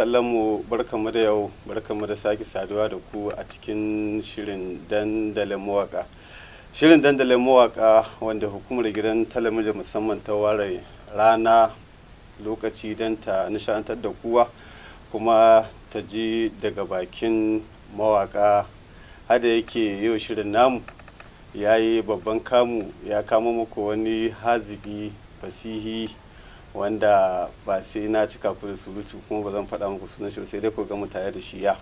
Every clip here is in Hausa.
Kallon mu, barkamu da yau, barkamu da sake saduwa da ku a cikin shirin Dandalin Mawaka. Shirin Dandalin Mawaka wanda hukumar gidan talabijin musamman ta ware rana, lokaci don ta nishadantar da kuwa kuma ta ji daga bakin mawaka. Hada yake yau shirin namu ya yi babban kamu, ya kama muku wani haziki fasihi wanda ba sai na cika ku da surutu kuma ba zan faɗa muku sunan shi, sai dai ku ga mu tare da shi. Ya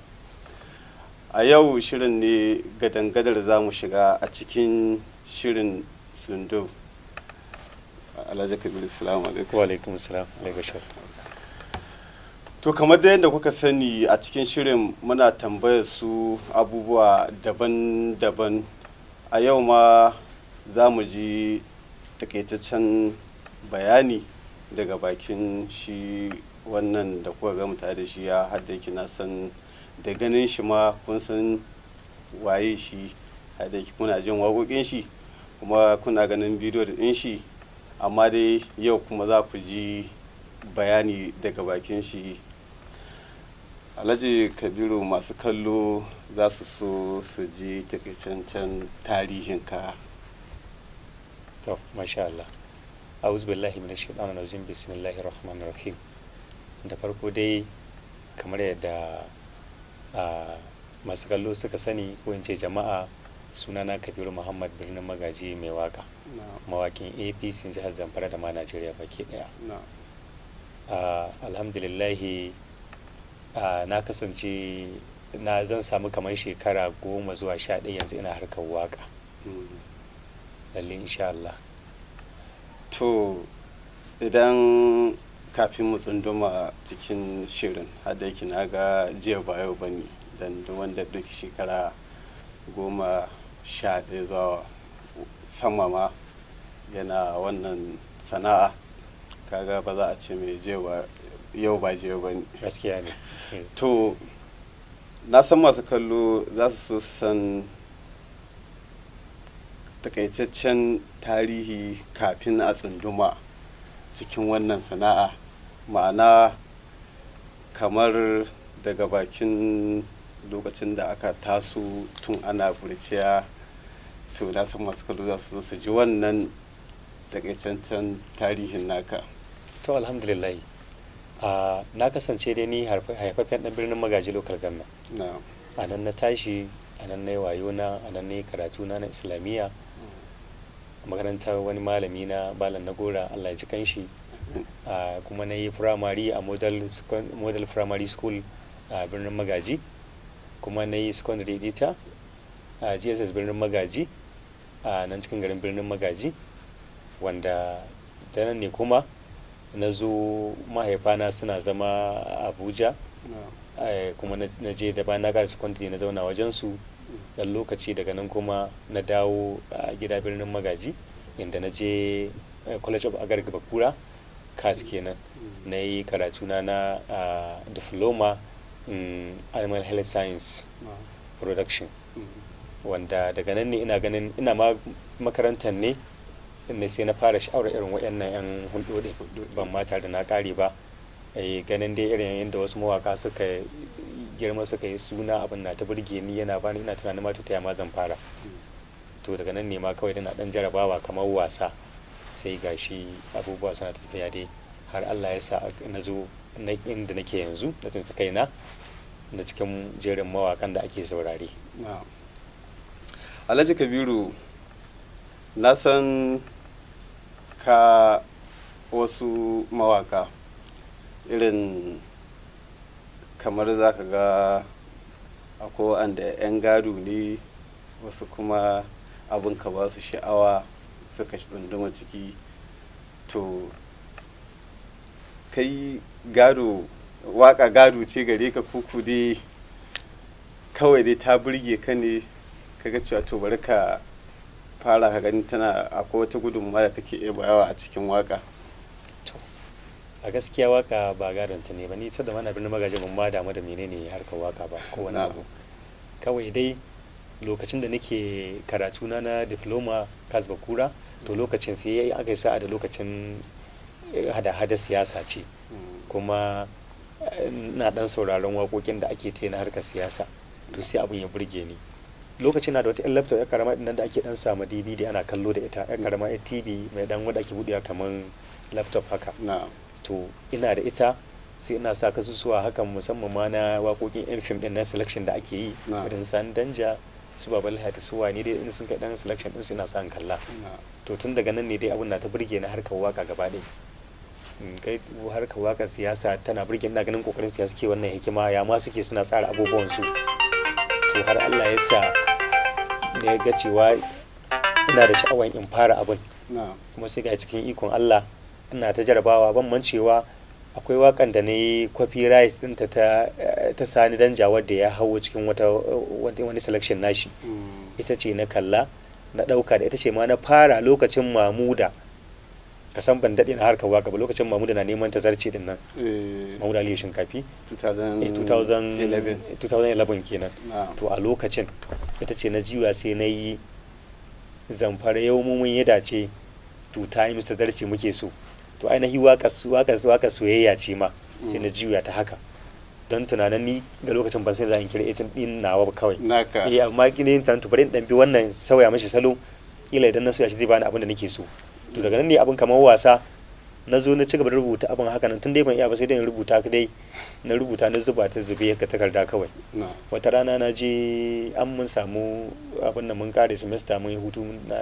a yau shirin ne gadangadar za mu shiga a cikin shirin sundo. Alhaji Kabiru, salamu alaikum. Wa alaikum salam, bashir. To, kamar da yadda kuka sani, a cikin shirin muna tambayar su abubuwa daban-daban. A yau ma za mu ji takaitaccen bayani daga bakin shi wannan da kuka ga tare da shi. Ya hadda yake, na san da ganin shi ma kun san waye shi, hadda yake kuna jin waƙoƙin shi kuma kuna ganin bidiyo da ɗin shi, amma dai yau kuma za ku ji bayani daga bakin shi. Alhaji Kabiru, masu kallo za su so su ji takaitaccen tarihinka. To, masha Allah. A'udhu billahi minash shaitanir rajim. Bismillahir rahmanir rahim. Da farko dai, kamar yadda masu kallo suka sani, ko in ce jama'a, sunana Kabiru Muhammad Birnin Magaji, mai waka, mawakin APC jihar Zamfara da ma Najeriya baki daya. Alhamdulillahi, na kasance na zan samu kamar shekara 10 zuwa 11 yanzu ina harkar waka. Lalle, insha Allah. To, idan kafin mu tsunduma cikin shirin, hada yake na ga jiya ba yau ba ne, don duk wanda ɗauki shekara 11 zuwa sama ma yana wannan sana'a, kaga ba za a ce mai jiya ba yau ba jiya ba ne. Gaskiya ne. To, na san masu kallo za su so su san takaitaccen tarihi kafin a tsunduma cikin wannan sana'a, ma'ana kamar daga bakin lokacin da aka taso tun ana kurciya. To, na san masu kallo za su so su ji wannan takaitaccen tarihin naka. To, alhamdulillah, na kasance dai ni haifaffen dan Birnin Magaji Local Government. A nan na tashi, a nan na yi wayo na, a nan na yi karatu na na Islamiyya a makarantar wani malami na Balan na Gora, Allah ya ji kanshi. Kuma na yi firamare a Model Primary School a Birnin Magaji, kuma na yi secondary dita a GSS Birnin Magaji a nan cikin garin Birnin Magaji, wanda ta nan ne kuma na zo mahaifana suna zama a Abuja. Kuma na je da bayan na gama secondary na zauna wajen su dan lokaci. Daga nan kuma na dawo a gida Birnin Magaji, inda na je College of Agric Bakura, CAS kenan. Na yi karatuna na diploma in animal health science production, wanda daga nan ne ina ganin ina ma makarantar ne inda sai na fara sha'awar irin waɗannan 'yan hulɗoɗi, ban ma tare da na ƙare ba. Ganin dai irin yadda wasu mawaka suka girma suka yi suna, abin na ta burge ni, yana bani ina tunanin ma to ta ma zan fara. To, daga nan ne ma kawai na dan jarabawa kamar wasa, sai gashi abubuwa suna tafiya dai har Allah ya sa na zo na inda nake yanzu, na tsinci kaina na cikin jerin mawakan da ake saurare. Alhaji Kabiru, na san ka wasu mawaka irin kamar za ka ga akwai wanda 'yan gado ne, wasu kuma abin ka ba su sha'awa suka tsunduma ciki. To, kai gado, waka gado ce gare ka, kuku dai kawai dai ta burge ka ne kaga cewa to bari ka fara, ka gani tana akwai wata gudunmawa da kake iya bayawa a cikin waka? To, a gaskiya waka ba gadon ta ne ba. Ni ta da mana Birnin Magaji ban ma damu da menene harkar waka ba ko wani abu. Kawai dai lokacin da nake karatu na na diploma CAS Bakura, to lokacin sai yayi aka yi sa'a da lokacin hada-hada siyasa ce. Kuma Ina dan sauraron waƙoƙin da ake ta na harkar siyasa, to sai abin ya burge ni. Lokacin na da wata 'yan laptop ya karama nan da ake dan samu DVD ana kallo da ita, ya karama, ya TV mai dan wanda ake buɗewa kaman laptop haka. To ina da ita, sai ina sa kasusuwa hakan, musamman ma na waƙoƙin 'yan fim din na selection da ake yi, irin San Danja, su Babal Hayat, su wani dai, in sun kai dan selection din su ina sa in kalla. To tun daga nan ne dai abun na ta burge na, harkar waka gaba ɗaya. In kai harkar wakar siyasa tana burge, ina ganin kokarin siyasa suke, wannan hikima ya ma suke suna tsara abubuwan su. To har Allah ya sa ne ga cewa ina da sha'awar in fara abun, kuma sai ga cikin ikon Allah ina ta jarabawa. Ban mancewa akwai wakan da na yi copyright ɗinta ta Sani Danja, wadda ya hawo cikin wata wani selection nashi. Ita ce na kalla na ɗauka, da ita ce ma na fara lokacin Mamuda. Ka san ban daɗe na harkar waka ba, lokacin Mamuda na neman ta zarce din nan. Mamuda Aliyu Shinkafi. 2011. 2011 kenan. To a lokacin ita ce na jiwa, sai na yi "Zamfara yau mu mun yi dace, two times ta zarce muke so". To ainihi waka soyayya ce ma, sai na juya ta haka don tunanin ni ga lokacin ban sai za in kira ita din nawa ba kawai. Naka. Eh, amma kila yin tunanin to bari in dan bi wannan, sauya mishi salo, kila idan na soya shi zai bani abin da nake so. To daga nan ne abin kamar wasa na zo na ci gaba da rubuta abin haka nan. Tun dai ban iya ba, sai dai in rubuta dai, na rubuta na zuba ta zube ga takarda kawai. Wata rana na je an mun samu abin da mun kare semester, mun yi hutu,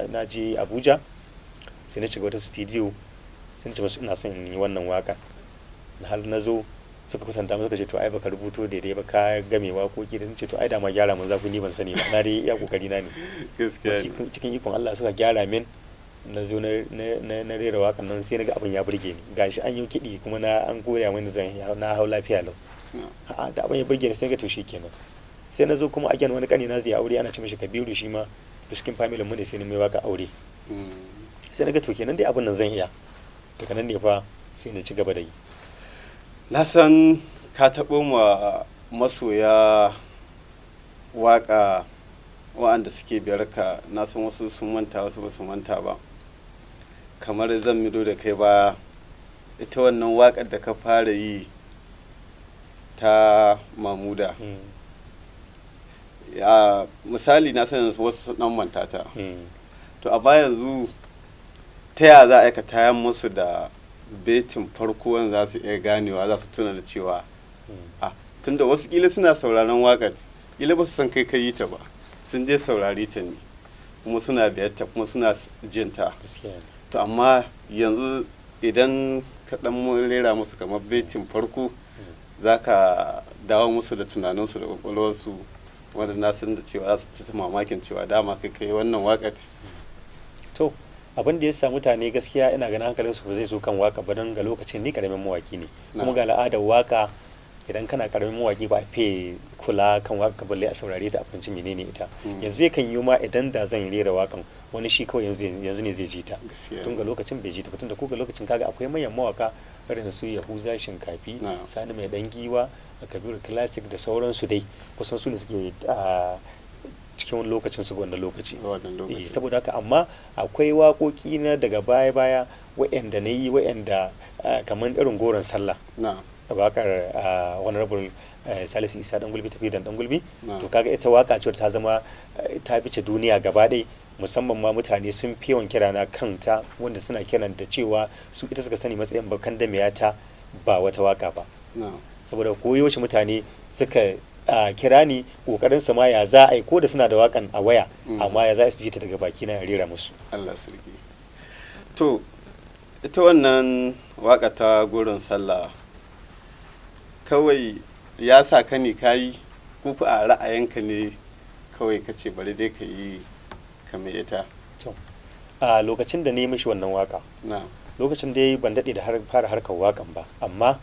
na je Abuja, sai na shiga wata studio, sai na ce musu ina son in yi wannan waka. Har na zo suka kwatanta mu, suka ce to ai baka rubuto daidai ba, ka game waƙoƙi da sun ce to ai da ma gyara mun za ku, ni ban sani ba, na dai iya kokari na ne. Gaskiya ne. Cikin ikon Allah suka gyara min, na zo na rera wakan nan, sai na ga abin ya burge ni. Gashi an yi kiɗi kuma na an koya mini zan na hau lafiya lau. A'a, da abin ya burge ni sai ga to kenan. Sai na zo kuma again, wani kani na zai aure, ana ce mishi Kabiru, shi ma da cikin family mu ne, sai na mai waka aure. Sai na ga to kenan dai abin nan zan iya. Daga nan ne fa sai na ci gaba da yi. Na san ka taɓo ma masoya waƙa wa'anda suke biyar ka, na san wasu sun manta, wasu ba su manta ba. Kamar zan mido da kai ba, ita wannan waƙar da ka fara yi ta Mamuda, ya misali, na san yanzu wasu sun dan manta ta. To a baya yanzu ta ya za a aika tayan musu da betin farko wanda za su iya ganewa, za su tuna da cewa a tunda wasu kila suna sauraron waƙar, kila ba su san kai ka yi ta ba, sun je saurari ta ne kuma suna biyar ta kuma suna jin ta. Gaskiya ne. To amma yanzu idan ka dan rera musu kamar betin farko, za ka dawo musu da tunaninsu da kwakwalwarsu, wanda na san da cewa za su ci mamakin cewa dama kai kai wannan waƙar. To abin da ya sa mutane gaskiya ina ganin hankalin su ba zai so kan waka ba, don ga lokacin ni karamin mawaki ne, kuma ga al'adar waka idan kana karamin mawaki ba a fiye kula kan waka balle a saurare ta a fahimci menene ita. Yanzu yakan yi ma idan da zan rera wakan wani shi kawai yanzu yanzu ne zai ji ta, tun ga lokacin bai ji ta ba. Tunda ko ga lokacin kaga akwai manyan mawaka irin su Yahuza Shinkafi, Sani Mai Dan Giwa, Kabiru Classic da sauransu dai, kusan su ne suke a cikin wani lokacin su wannan lokaci. Wannan lokaci. Saboda haka amma akwai waƙoƙi na daga baya-baya waɗanda na yi, waɗanda kamar irin "Goron Sallah", waƙar Honorable Salisu Isa Dan Gulbi, tafi dan Gulbi. To kaga ita waka ce ta zama ta fice duniya gaba ɗaya, musamman ma mutane sun fi yawan kira na kanta, wanda suna kiran da cewa su ita suka sani matsayin bakan da ta ba wata waka ba. Saboda koyaushe mutane suka kira ni, kokarin su ma ya za a yi ko da suna da wakan a waya, amma ya za su ji ta daga baki na rera musu. Allah sarki. To ita wannan waka ta "Goron Sallah", kawai ya sa ka ne ka yi ko a ra'ayinka ne kawai ka ce bari dai ka yi kamar ita? To a lokacin da ne mishi wannan waka, lokacin da ban daɗe da fara harkar wakan ba, amma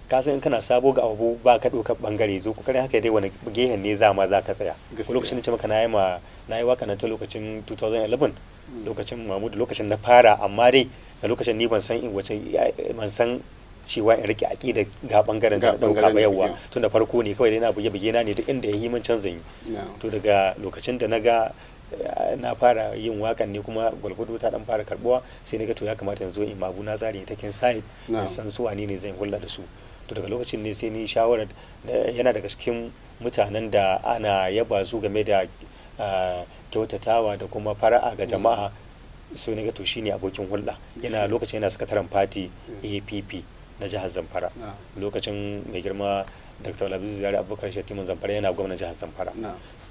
ka san in kana sabo ga abu ba ka ɗaukar ɓangare, zo kokarin haka dai wani gehen ne za ma za ka tsaya. Ko lokacin da ce maka na yi ma na yi waka nan ta lokacin 2011, lokacin Mahmud, lokacin na fara, amma dai a lokacin ni ban san in wace, ban san cewa in rike aƙida ga bangaren da ɗauka ba. Yawa, tun da farko ne kawai dai na buge buge na ne, duk inda ya yi min canzan yi. To daga lokacin da na ga na fara yin wakan ne kuma gwalgwado ta dan fara karbuwa, sai na ga to ya kamata yanzu in mabu na tsari ta kin side, in san su wane ne zan hulɗa da su. To daga lokacin ne sai ni shawarar, yana daga cikin mutanen da ana yaba su game da kyautatawa da kuma fara'a ga jama'a. So na ga to shine abokin hulɗa. Yana lokacin yana sakataren fati APP na jihar Zamfara, lokacin mai girma Dr. Labizu Zari Abubakar Shatiman Zamfara yana gwamnan jihar Zamfara.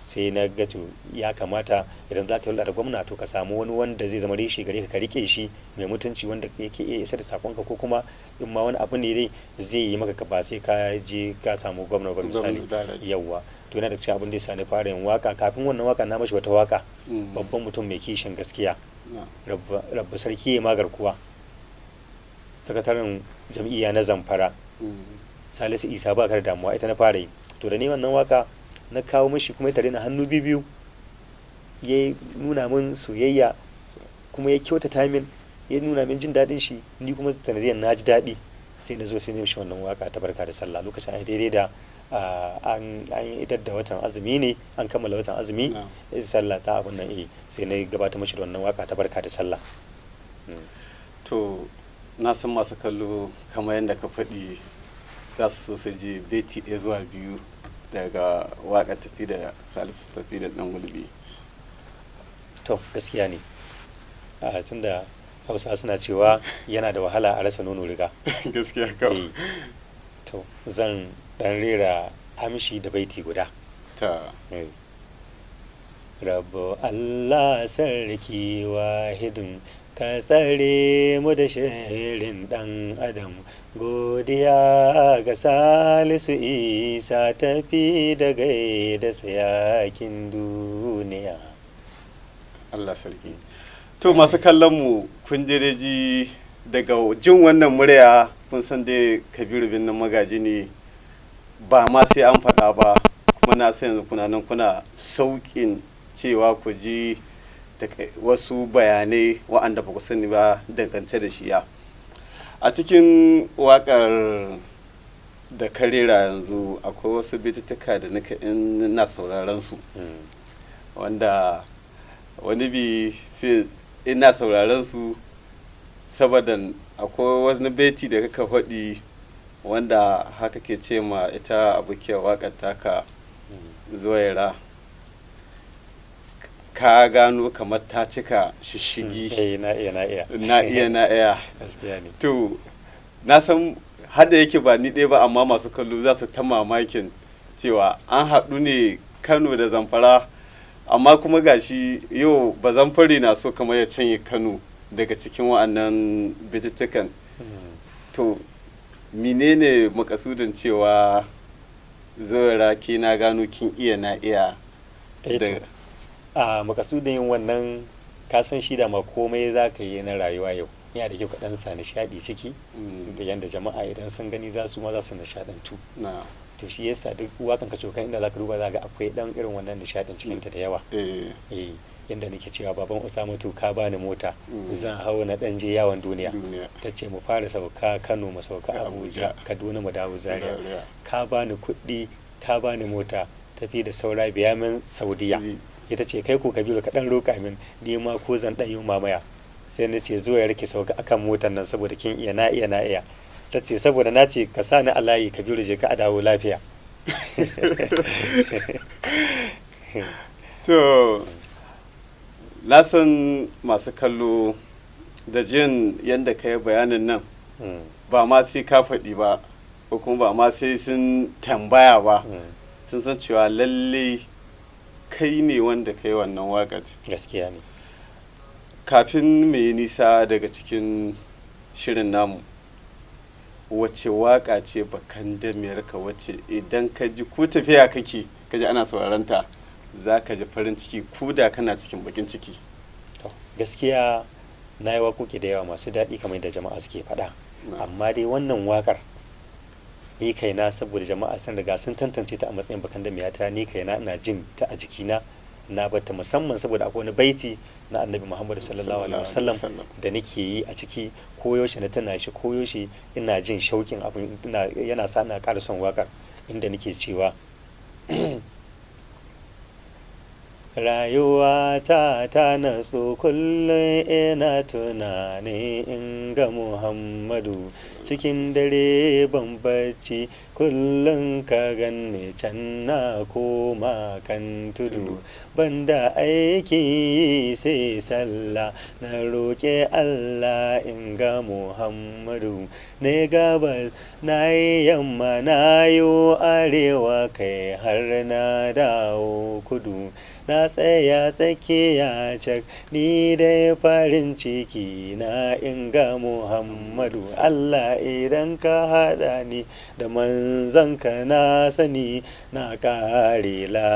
Sai na ga to ya kamata idan za ka hulɗa da gwamna, to ka samu wani wanda zai zama reshe gare ka, ka rike shi mai mutunci, wanda yake iya isar da sakonka, ko kuma in ma wani abu ne dai zai yi maka, ka ba sai ka je ka samu gwamna ba, misali. Yawwa, to yana da cikin abin da ya sa ni fara yin waka. Kafin wannan waka na mashi wata waka, "Babban mutum mai kishin gaskiya, Rabbu sarki ya magar kuwa, sakataren jam'iyya na Zamfara, Salisu Isa, ba ka da damuwa." Ita na fara yi. To da ni wannan waka na kawo mashi, kuma ya tare na hannu biyu, ya nuna min soyayya, kuma ya kyautata min, ya nuna min jin daɗin shi. Ni kuma sanadiyar na ji daɗi, sai na zo sai na mishi wannan waka ta barka da sallah. Lokacin ai daidai da an idar da watan azumi ne, an kammala watan azumi, sallah ta abun nan, sai na gabatar mashi da wannan waka ta barka da sallah. To na san masu kallo, kamar yadda ka faɗi, za su so su ji baiti ɗaya zuwa biyu daga waka tafi da Salisu tafi da ɗan gulbi. To gaskiya ne, a tunda Hausa suna cewa yana da wahala a rasa nono riga. Gaskiya kawai. To zan dan rera amshi da baiti guda. Ta. Rabu Allah sarki wahidun, ka tsare mu da shirin dan adam. Godiya ga Salisu Isa tafi da gaida sayakin duniya. Allah sarki. To masu kallon mu, kun ji daga jin wannan murya kun san dai Kabiru Birnin Magaji ne, ba ma sai an faɗa ba. Kuma na san yanzu kuna nan kuna sauƙin cewa ku ji wasu bayanai wa'anda ba ku sani ba dangance da shiya. A cikin waƙar da karera yanzu akwai wasu bituttuka da nika in na sauraron su, wanda wani bi sai ina sauraron su, saboda akwai wani beti da kaka faɗi wanda haka ke ce ma ita abokiyar waƙar taka Zuwaira, ka gano kamar ta cika shishigi. Na iya, na iya. Na iya, na iya. Gaskiya ne. To na san hada yake ba ni ɗaya ba, amma masu kallo za su ta mamakin cewa an haɗu ne Kano da Zamfara, amma kuma gashi yau ba Zamfari na so kamar ya canye Kano daga cikin wa'annan bituttukan. To menene makasudin cewa Zuwaira ke na gano kin iya na iya? A makasudin yin wannan, ka san shi da ma komai za ka yi na rayuwa yau yana da kyau ka dan sa nishaɗi ciki, da yanda jama'a idan sun gani za su ma za su nishaɗantu. To shi yasa duk wakan ka cokan inda zaka duba za ga akwai dan irin wannan nishaɗin cikin ta da yawa. Eh, yanda nake cewa, "Baban Usamatu, ka bani mota, zan hau na dan je yawon duniya." Ta ce, "Mu fara sauka Kano, mu sauka Abuja, Kaduna, mu dawo Zaria. Ka bani kuɗi, ka bani mota, tafi da saura biya min Saudiya." Ita ce, "Kai ko Kabiru, ka dan roƙa min ni ma ko zan dan yi mamaya." Sai na ce, "Zuwa ya rike sauka akan motar nan saboda kin iya na iya na iya." Ta ce, "Saboda na ce ka sa ni a layi, Kabiru, je ka a dawo lafiya." To na san masu kallo da jin yadda ka yi bayanin nan, ba ma sai ka faɗi ba, ko kuma ba ma sai sun tambaya ba, sun san cewa lalle kai ne wanda ka yi wannan waƙar. Gaskiya ne. Kafin mu yi nisa daga cikin shirin namu, wace waƙa ce bakan damiyarka, wacce idan ka ji ko tafiya kake ka ji ana sauraron ta za ka ji farin ciki ko da kana cikin bakin ciki? Gaskiya na yi waƙoƙi da yawa masu daɗi kamar yadda jama'a suke faɗa, amma dai wannan waƙar ni kaina, saboda jama'a sun riga sun tantance ta a matsayin bakan damiyata, ni kaina ina jin ta a jikina, na bata musamman saboda akwai wani baiti na Annabi Muhammadu sallallahu alaihi wasallam da nake yi a ciki. Koyaushe na tana shi, koyaushe ina jin shauƙin abin, yana sa ina ƙara son waƙar, inda nake cewa: Rayuwa ta ta nasu, kullum ina tunani in ga Muhammadu. Cikin dare ban bacci, kullum ka ganni can na koma kan tudu. Banda aiki sai sallah, na roƙe Allah in ga Muhammadu. Ne gabas na yi yamma, na yi arewa, kai har na dawo kudu. Na tsaya tsakiya cak, ni dai farin ciki na in ga Muhammadu. Allah, idan ka haɗa ni da manzanka, na sani na kare la.